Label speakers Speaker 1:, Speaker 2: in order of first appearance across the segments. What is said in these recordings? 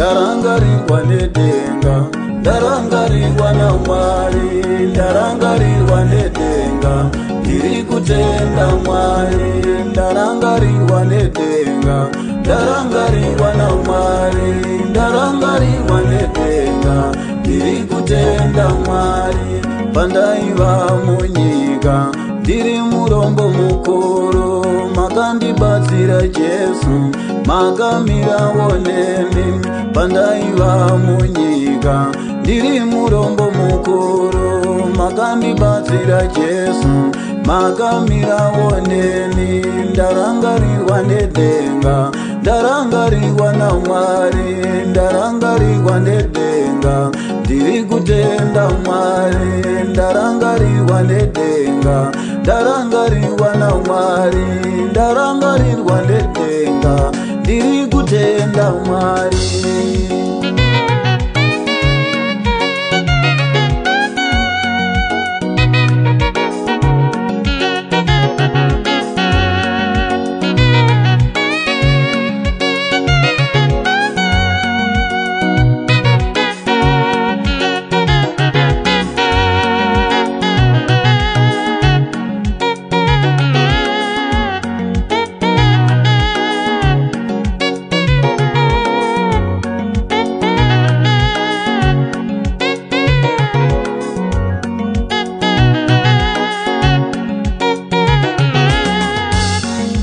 Speaker 1: Ndarangarirwa nedenga, ndarangarirwa naMwari, ndarangarirwa nedenga. Ndiri kutenda Mwari, ndarangarirwa nedenga, ndarangarirwa naMwari, ndarangarirwa nedenga. Ndiri kutenda Mwari. Pandaiva munyika ndiri murombo mukuru, makandibatsira Jesu, makamirawo neni. Pandaiva munyika ndiri murombo mukuru, makandibatsira Jesu, makamirawo neni. Ndarangarirwa nedenga, ndarangarirwa naMwari, ndarangarirwa nedenga. Ndiri kutenda Mwari, ndarangarirwa nedenga, ndarangarirwa naMwari, ndarangarirwa nedenga. Ndiri kutenda Mwari.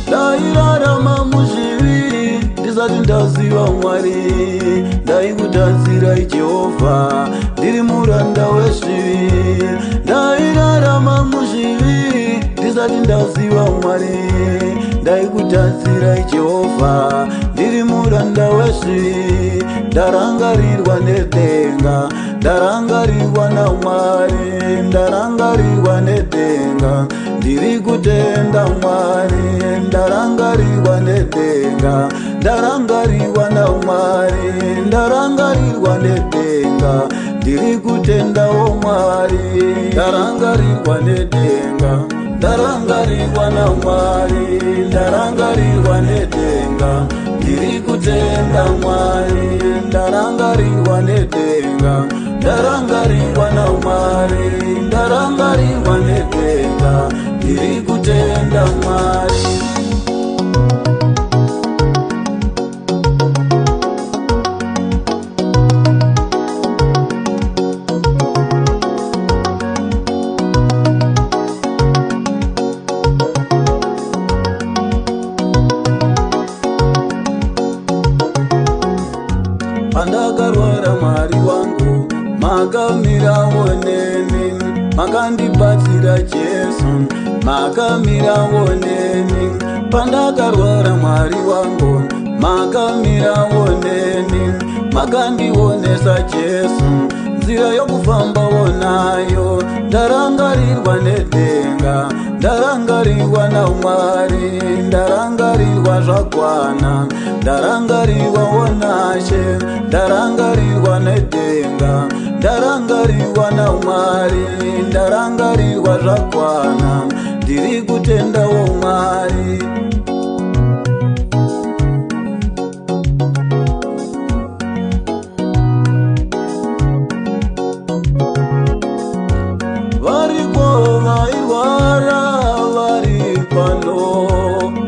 Speaker 1: Ndairarama muzvivi ndisati ndaziva Mwari, ndaikutadzirai Jehovha, ndiri muranda wezvivi. Ndairarama muzvivi ndisati ndaziva Mwari, ndaikutadzirai Jehovha, ndiri muranda wezvivi. Ndarangarirwa nedenga, ndarangarirwa naMwari, ndarangarirwa nedenga. Ndiri kutenda Mwari, ndarangarirwa nedenga, ndarangarirwa naMwari, ndarangarirwa nedenga. Ndiri kutendawo Mwari, ndarangarirwa nedenga, ndarangarirwa naMwari, ndarangarirwa nedenga. Ndiri kutenda Mwari, ndarangarirwa nedenga, ndarangarirwa naMwari, ndarangarirwa nedenga. Ndiri kutenda Mwari. Pandakarwara, Mwari wangu, makamirawo neni, makandibatsira Jesu, makamirawo neni. Pandakarwara, Mwari wangu, makamirawo neni, makandionesa Jesu nzira yokufambawo nayo. Ndarangarirwa nedenga, ndarangarirwa naMwari, ndarangarirwa zvakwana, ndarangarirwawo naShe, ndarangarirwa nedenga, ndarangarirwa naMwari, ndarangarirwa zvakwana. Ndiri kutendawo Mwari. Variko vairwara vari pano,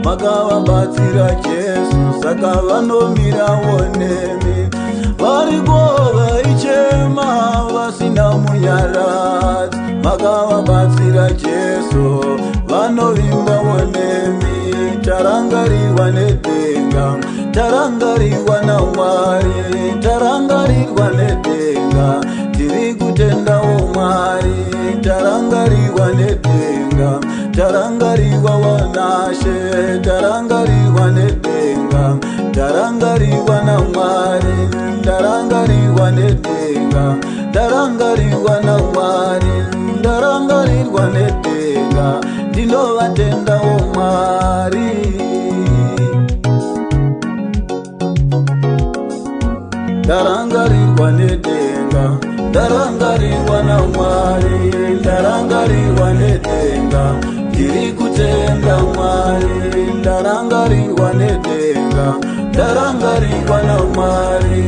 Speaker 1: makavabatsira Jesu, saka vanomirawo nemi. Variko vaichema vasina munyaradzi, makavabatsira Jesu, vanovimbawo nemi. Tarangarirwa nedenga, tarangarirwa naMwari, tarangarirwa nedenga. Tiri kutendawo Mwari, tarangarirwa nedenga, tarangarirwa naShe, tarangarirwa nedenga, tarangarirwa naMwari, ndarangarirwa nedenga, ndarangarirwa naMwari, ndarangarirwa nedenga. Ndinovatendawo Mwari. Ndarangarirwa nedenga, ndarangarirwa naMwari, ndarangarirwa nedenga. Ndiri kutenda Mwari, ndarangarirwa nedenga, ndarangarirwa naMwari.